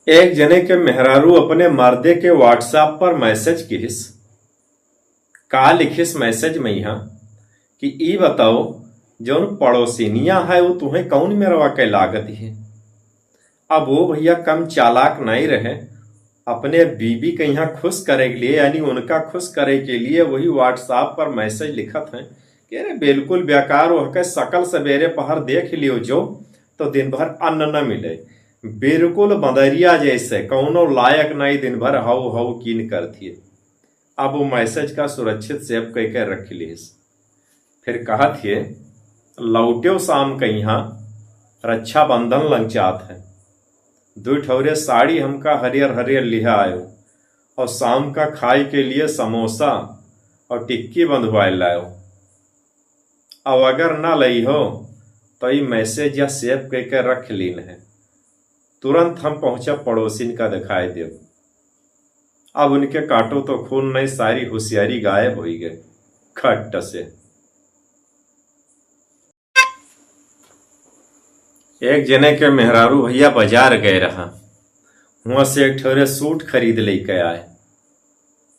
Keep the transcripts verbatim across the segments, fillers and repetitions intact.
एक जने के मेहरारू अपने मर्दे के WhatsApp पर message किहिस। का लिखिस message में यहाँ कि ई बताओ, जौन पड़ोसिनिया है, वो तुहें कौन मेरवा के लागत है? अब वो भैया कम चालाक नहीं रहे, अपने बीबी के यहाँ खुश करे के लिए, यानी उनका खुश करे के लिए वही WhatsApp पर message लिखत हैं कि अरे बिल्कुल बेकार, वह के शकल सवेरे पहर देख लियो जो, तो दिन भर अन्न न मिले, बिल्कुल बंदरिया जैसे, कौनो लायक नहीं, दिन भर हऊ हऊ कीन करती है। अब वो message का सुरक्षित save कइके रख लिहिस। फिर कहत हे, लौट्यो शाम के यहाँ रक्षाबंधन लंचात है, दुई ठौरे साड़ी हमका हरियर हरियर लिहा आयो, और शाम का खाए के लिए समोसा और टिक्की बंधवाए लायो। अब अगर ना लई हो तो ई message या save कइके रख लीन है, तुरंत हम पहुँचा पड़ोसिन का दिखाई देव। अब उनके काटो तो खून नहीं, सारी होशियारी गायब होई गए खट से। एक जने के मेहरारू भैया बाजार गए रहा, हुआ से एक ठोरे सूट खरीद लेके आए।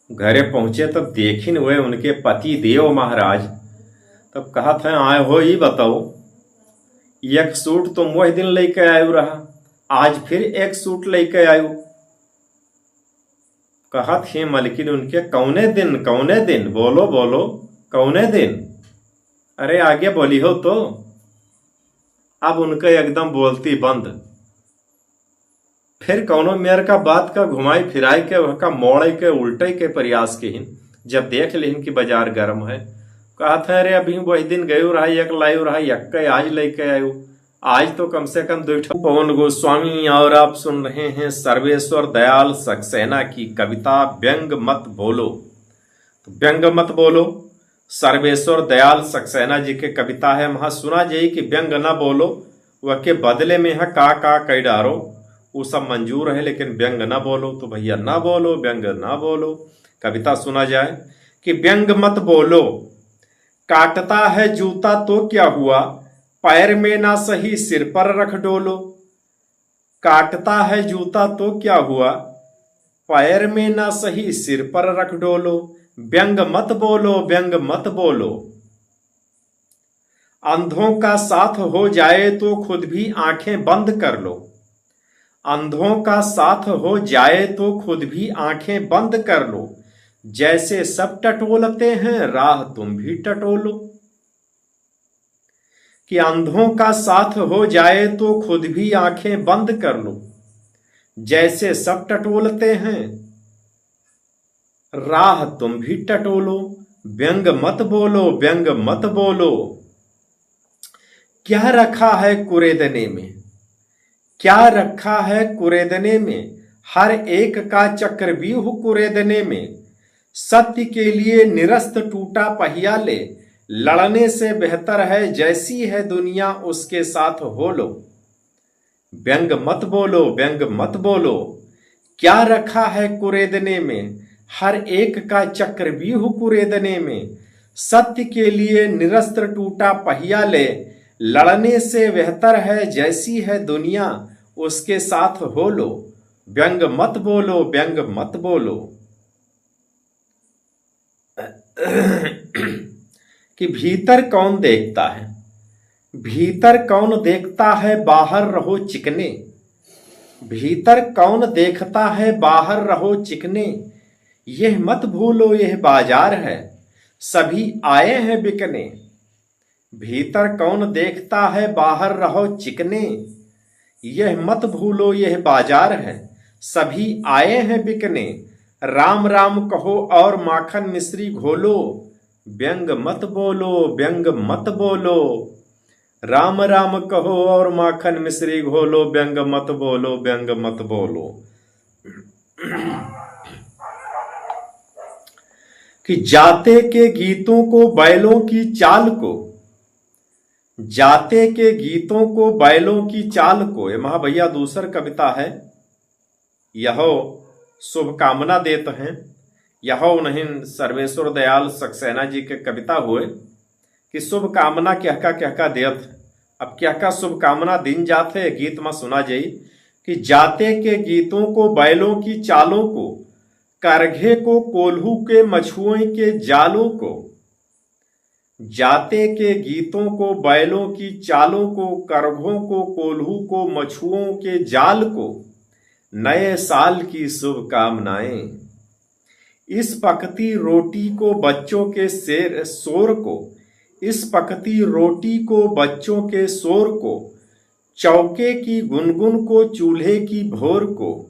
घरे पहुँचे तब देखिन वे उनके पति देव महाराज, तब कहत हैं, आए हो, ई बताओ, एक सूट तुम वही दिन लेके आयु रहा, आज फिर एक सूट लेके आयु। कहत हे मलकिन उनके, कौने दिन, कौने दिन, बोलो, बोलो, कौने दिन? अरे आगे बोली हो तो। अब उनके एकदम बोलती बंद। फिर कौनो मेर का बात का घुमाई फिराई के, वहका मोड़े के, उल्टे के प्रयास किहिन। जब देख लिहिन कि बाजार गर्म है, कहत है, अरे अभी वही दिन गयो रहा, एक लायो रहा, एक के आज लेके आयो, आज तो कम से कम दो ठो। पवन गोस्वामी और आप सुन रहे हैं सर्वेश्वर दयाल सक्सेना की कविता व्यंग मत बोलो। तो व्यंग मत बोलो, सर्वेश्वर दयाल सक्सेना जी के कविता है। वहाँ सुना जाई कि व्यंग ना बोलो, वह के बदले में यहाँ का का कह डारो, वो सब मंजूर है, लेकिन व्यंग ना बोलो। तो भैया ना बोलो, व्यंग ना बोलो। कविता सुना जाए कि व्यंग मत बोलो, काटता है जूता तो क्या हुआ, पैर में ना सही सिर पर रख डोलो। काटता है जूता तो क्या हुआ, पैर में ना सही सिर पर रख डोलो। व्यंग मत बोलो, व्यंग मत बोलो। अंधों का साथ हो जाए तो खुद भी आंखें बंद कर लो। अंधों का साथ हो जाए तो खुद भी आंखें बंद कर लो। जैसे सब टटोलते हैं, राह तुम भी टटोलो। कि अंधों का साथ हो जाए तो खुद भी आंखें बंद कर लो। जैसे सब टटोलते हैं, राह तुम भी टटोलो। व्यंग मत बोलो, व्यंग मत बोलो। क्या रखा है कुरेदने में? क्या रखा है कुरेदने में? हर एक का चक्रव्यूह कुरेदने में। सत्य के लिए निरस्त टूटा पहिया ले, लड़ने से बेहतर है जैसी है दुनिया उसके साथ हो लो। व्यंग मत बोलो, व्यंग मत बोलो। क्या रखा है कुरेदने में? हर एक का चक्रव्यूह कुरेदने में। सत्य के लिए निरस्त्र टूटा पहिया ले, लड़ने से बेहतर है जैसी है दुनिया उसके साथ हो लो। व्यंग मत बोलो, व्यंग मत बोलो। कि भीतर कौन देखता है, भीतर कौन देखता है, बाहर रहो चिकने। भीतर कौन देखता है, बाहर रहो चिकने। यह मत भूलो, यह बाजार है, सभी आए हैं बिकने। भीतर कौन देखता है, बाहर रहो चिकने। यह मत भूलो, यह बाजार है, सभी आए हैं बिकने। राम राम कहो और माखन मिश्री घोलो, व्यंग मत बोलो, व्यंग मत बोलो। राम राम कहो और माखन मिश्री घोलो, व्यंग मत बोलो, व्यंग मत बोलो। कि जाते के गीतों को, बैलों की चाल को, जाते के गीतों को, बैलों की चाल को, ये महा भैया दूसर कविता है। यहो शुभकामना देत हैं, यहो उन्हें सर्वेश्वर दयाल सक्सेना जी के कविता होए कि शुभकामना कहका कहका देत हैं। अब कहका शुभकामना दिन जात है, गीत में सुना जाई कि जाते के गीतों को, बैलों की चालों को, करघे को, कोल्हू के, मछुओं के जालों को, जाते के गीतों को, बैलों की चालों को, करघों को, कोल्हू को, मछुओं के जाल को नए साल की शुभकामनाएं। इस पकती रोटी को, बच्चों के शेर, शोर को, इस पकती रोटी को, बच्चों के शोर को, चौके की गुनगुन को, चूल्हे की भोर को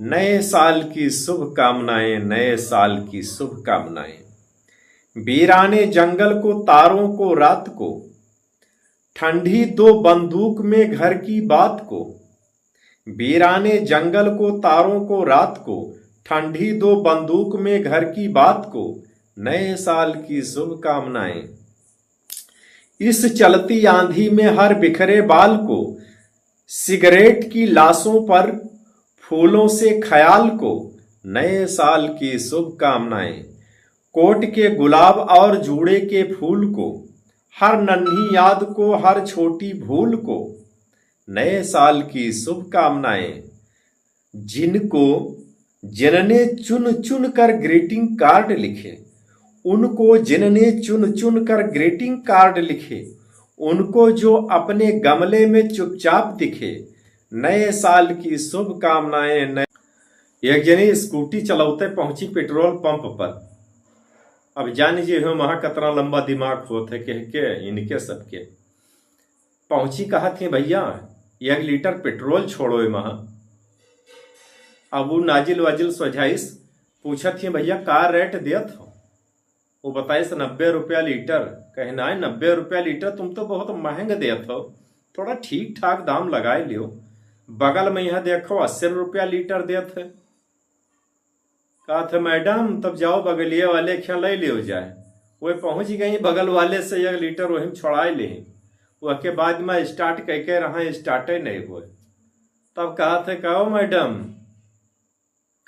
नए साल की शुभकामनाएं, नए साल की शुभकामनाएं। वीराने जंगल को, तारों को, रात को, ठंडी दो बंदूक में घर की बात को, वीराने जंगल को, तारों को, रात को, ठंडी दो बंदूक में घर की बात को नए साल की शुभकामनाएं। इस चलती आंधी में हर बिखरे बाल को, सिगरेट की लाशों पर फूलों से ख्याल को नए साल की शुभकामनाएं। कोट के गुलाब और जूड़े के फूल को, हर नन्ही याद को, हर छोटी भूल को नए साल की शुभकामनाएं। जिनको जिनने चुन चुन कर ग्रीटिंग कार्ड लिखे, उनको जिनने चुन चुन कर ग्रीटिंग कार्ड लिखे, उनको जो अपने गमले में चुपचाप दिखे, नए साल की शुभकामनाएं। नए एक जनी स्कूटी चलौते पहुंची पेट्रोल पंप पर। अब जान जे हो महा कतना लंबा दिमाग होत है कह के इनके सबके। पहुंची कहत ही, "भैया, एक लीटर पेट्रोल छोड़ो ए महा।" अब उ नाजिल वाजिल सोझाइस, पूछत ही, "भैया, का रेट देत हो?" वो बताइस, "नब्बे रुपया लीटर।" कहे, "नाहीं, नब्बे रुपया लीटर तुम तो बहुत महंग देत हो, थोड़ा ठीक ठाक दाम लगाए लियो।" बगल में यहाँ देखो, अस्सी रुपया लीटर देत है। कहत है, "मैडम, तब जाओ बगलिए वाले के यहाँ ले लियो जाए।" वे पहुँच गई बगल वाले से एक लीटर वही में छोड़ाए ले। वह के बाद में स्टार्ट कह के रहा, स्टार्टे नहीं हुए। तब कहत है, "कहो मैडम,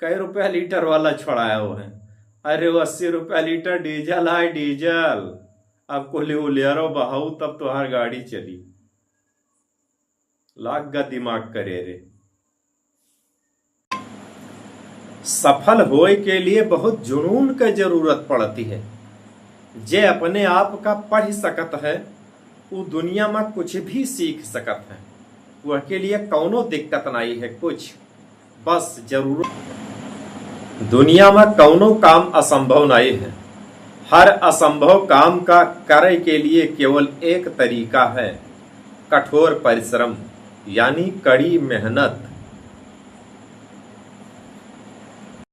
कै रुपया लीटर वाला छोड़ाया हो है?" "अरे, वो अस्सी रुपया लीटर डीजल है, डीजल। अब कुली उलियरो बहाऊ, तब तोहार गाड़ी चली।" लाग गा दिमाग करे रे। सफल होए के लिए बहुत जुनून क जरूरत पड़ती है। जे अपने आप का पढ़ सकत है, उ दुनिया में कुछ भी सीख सकत है। वह के लिए कौनो दिक्कत नाई है कुछ, बस जरूरत। दुनिया में कौनो काम असंभव नाई है। हर असंभव काम का करे के लिए केवल एक तरीका है, कठोर परिश्रम, यानी कड़ी मेहनत।